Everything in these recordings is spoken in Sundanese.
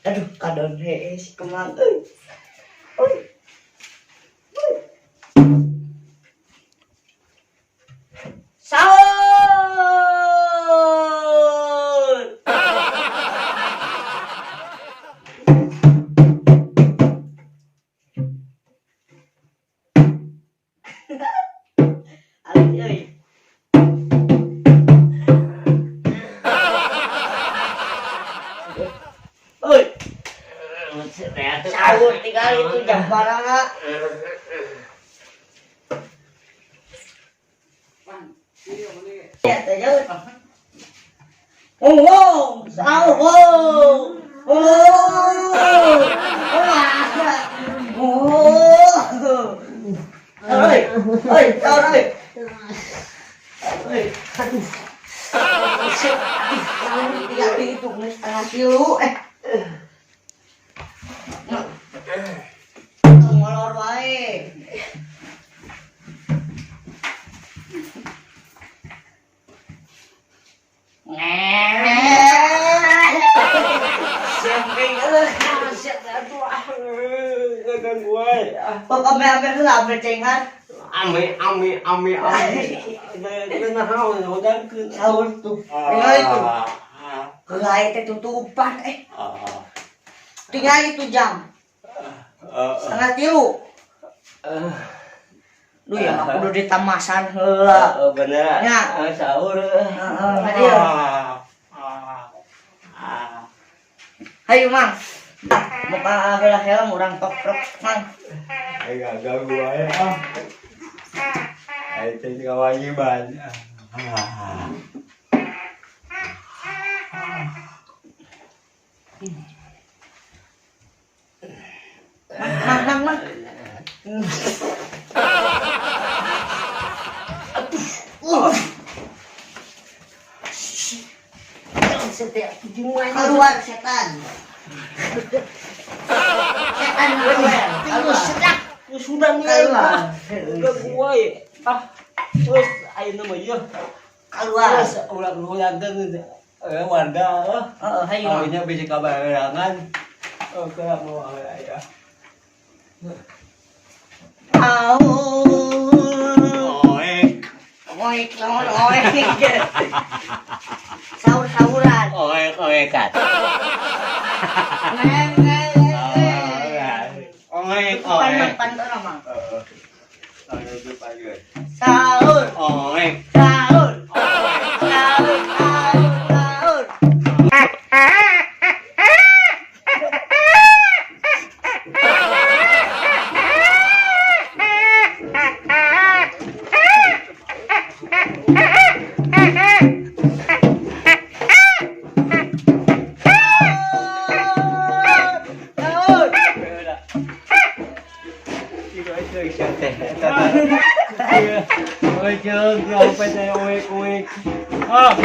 Aduh, kadon hee si Kemang euy. Euy. Euy. Sahur! Alus euy. Euy, sahur tinggal itu jam baraha. Ya, teh jauh. Oh, sahur. Oh, oh, oh. Oi, oi, sahur, oi. Oi, aduh. Sahur tinggal itu geus 2.30 eh. Molor wae. Siapa Siap atuh ah. Ganggu wae. Ah. Pokoknya ame heula ame cengan. Ame ame ame ame. Naon hodangkeun. Sahur tuh. Tinggal itu. Heula teh tutupan eh. Tinggal itu jam 2.30. Duh ya, aku udah ditamasan heula. Oh, bener. Ya. Ah, sahur. Heeh, hadir. Hayu, Mang. Muka heula helm urang tokrok, Mang. Eh, ganggu wae ah. Ayo teh kewajiban. Ah. Mang, Mang, Mang. Aduh. Keluar setan. Setan keluar. Keluar. Sudah Keluar. Ganggu wae. Ah. Terus ayeuna mah ieu. Keluar. Terus ulang ulangkeun warga eh. Heeh, hayu. Oh, ini bisa kabarangan. Oke, mau ya. Sahur. Oek, Oek, naon oek. Sahur-sahuran. Oek, oekan. Ngeng, ngeng, ngeng. Oek, Pan, oek. pan, pan, Mang. Heeh. Sahur, Oek. Sahur, sahur, sahur, sahur. Sahur. Oek, dompet saya oek, oek. Ah,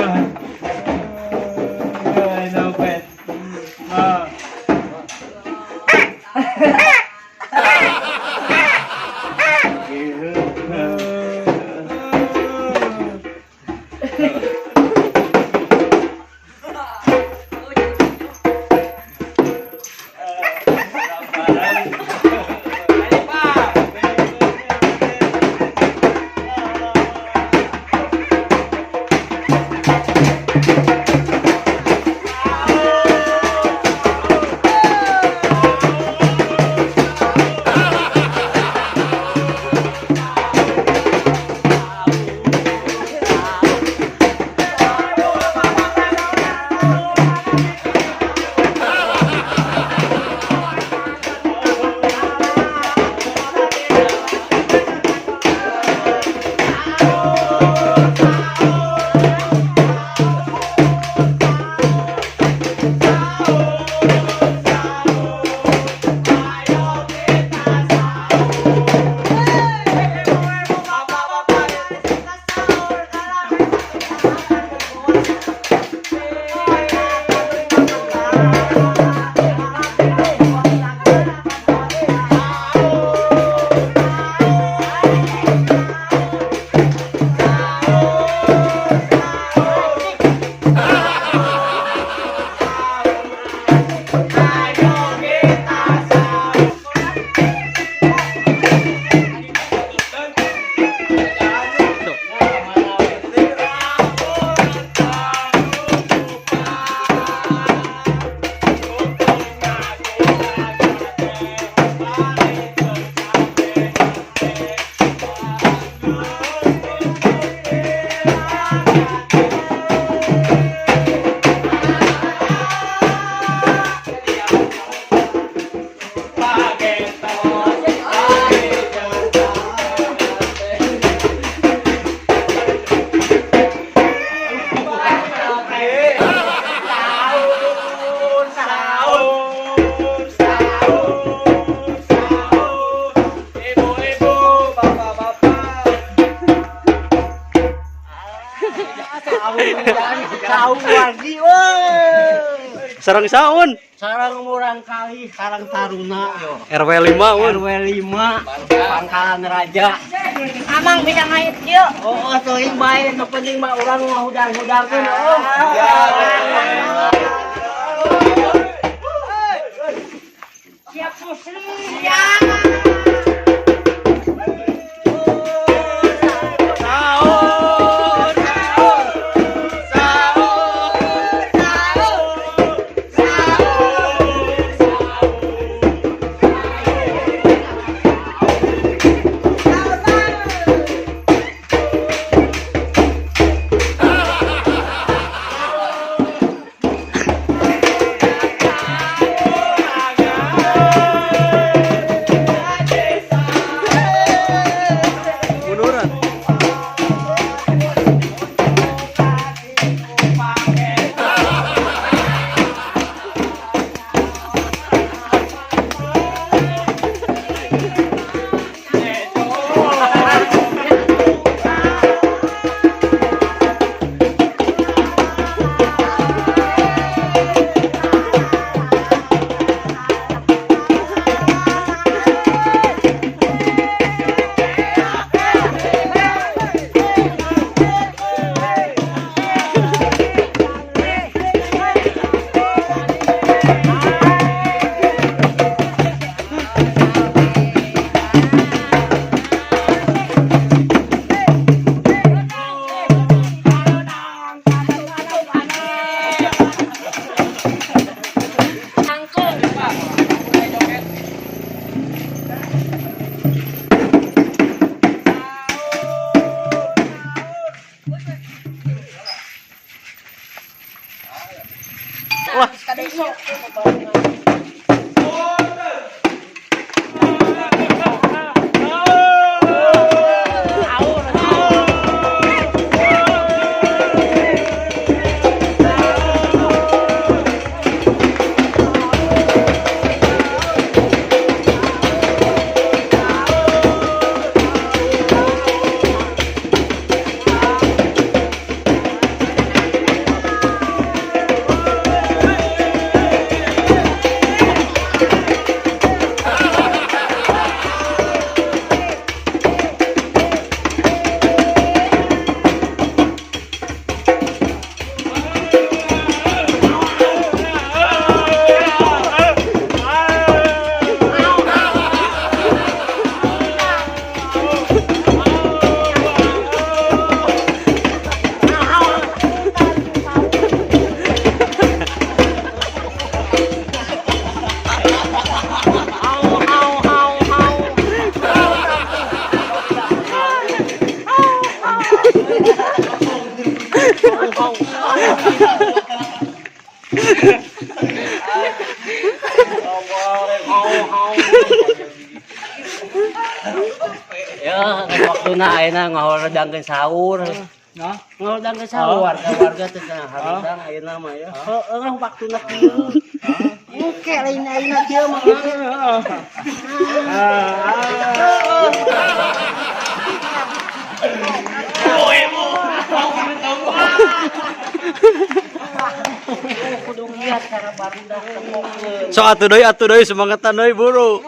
dompet. Ah. Tahu lagi, weh. Sareng saun. Sareng murang kali, Karang Taruna yo. RW 5 un. RW 5, Pangkalan Raja. Amang bisa ngait yuk. Oh, teuing bae, nu penting mah urang ngahudang-hudangkeun, oh. Siap muslim. Siap. Sahur. Munduran. Wah. Ya, waktuna ayeuna ngahorudangkeun sahur. Ngahorudangkeun sahur warga-warga teh cenah harudang ayeuna mah ya. Heeh, waktuna kieu. Engke lain ayeuna kieu mah. Kudu lihat cara barudak tembokkeun. So atuh deui semangatan deui buru.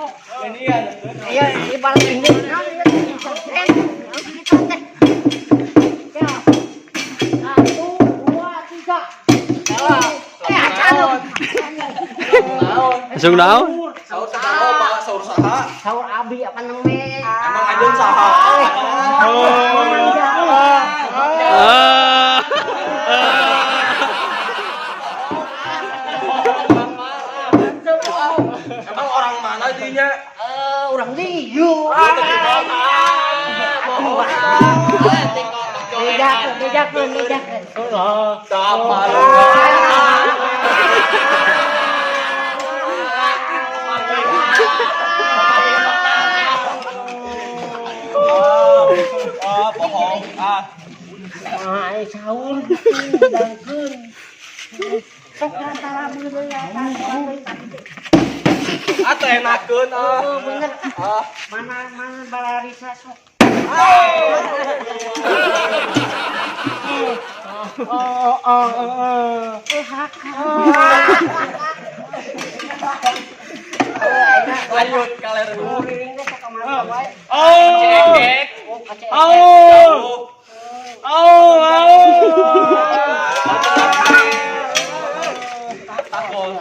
Iya, ibarat ini. Ya. Satu, dua, tiga. Eh, acan. Langsung naon? Sahur saha, Pak? Sahur saha? Sahur abi apa neme? Emang anjeun saha? Ah. Emang orang mana dinya? Eh, urang dieu. Bedakeun, bedakeun, bedakeun. Siapa lu? Ah, bohong. Ah. Ah, sahur dangkeun. Sok antara beuleuh ya. Ah, teu enakeun ah. Oh, bener. Ah. Mana mana balarisa sok. Lanjut kaler dulu. Guling teh ka mana wae. Cekek. Oh, kacek. Au. Au, au. Takol.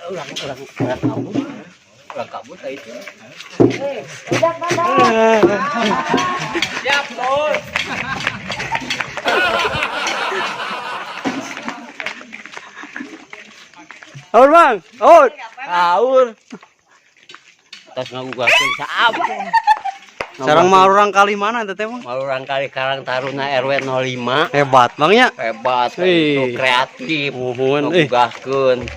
Urang urang urang kabut. Urang kabut itu. Siap, Bos. Aur bang, aur. Aur. Tos ngagugakeun saap. Sarang mah orang kali mana teh bang? Urang kali Karang Taruna RW 05. Hebat bang ya. Hebat, Wih. itu kreatif. Muhun, eh. Ngagugahkeun.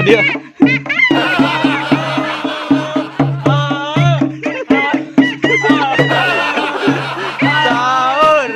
Dia. Sahur.